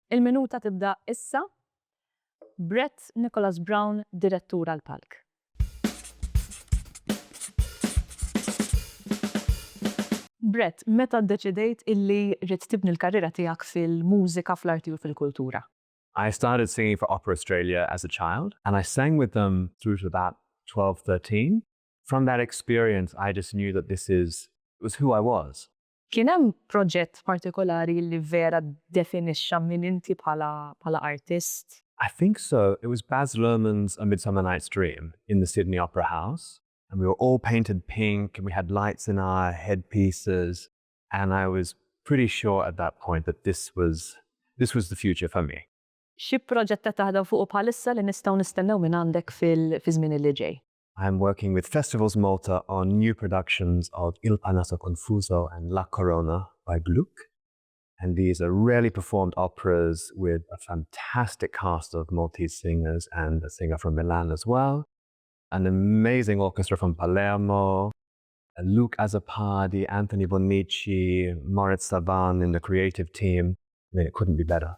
Il-minuta tibda issa. Brett Nicholas Brown, direttur għall-palk. Brett, meta ddeċidejt illi ridt tibni l-karriera tiegħek fil-mużika, fl-arti u fil-kultura? I started singing for Opera Australia as a child and I sang with them through to about 12, 13. From that experience I just knew that this is, it was who I was. Kien hemm proġett partikolari li vera ddefinixxa min inti bħala bħala artist? I think so. It was Baz Luhrmann's A Midsummer Night's Dream in the Sydney Opera House and we were all painted pink and we had lights in our headpieces and I was pretty sure at that point that this was this was the future for me. Xi proġett qed taħdem fuqu bħalissa li nistgħu nistennew mingħandek fil-fi żmien li ġej? I'm working with Festivals Malta on new productions of Il Parnaso Confuso and La Corona by Gluck. And these are rarely performed operas with a fantastic cast of Maltese singers and a singer from Milan as well, an amazing orchestra from Palermo, Luke Azzopardi, Anthony Bonnici, Moritz Saban in the creative team. I mean, it couldn't be better.